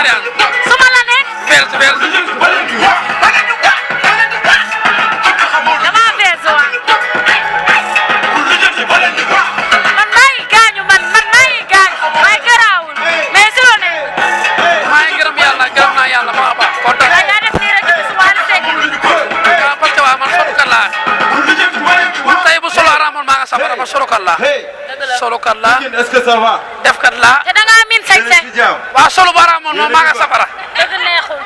client suma la ne verse dama verse wa man may gaañu man may gaañu waaye garaawul mais si lo ne maa ngi gërëm naa yàlla bu baax a baax kontaan la yaa def nii rek ci Wally Seck waaw parce que waaw man solukat laa tey bu solo aramoon maa nga safara ma solukat laa solukat laa est-ce que ça va defkat laa te da ngaa min sañ-sañ waaw solo bu aramoon moom maa nga safara dëgg neexul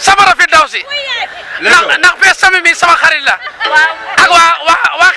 safara fi daw si ndax fee sami mi sama xarit la waaw ak waa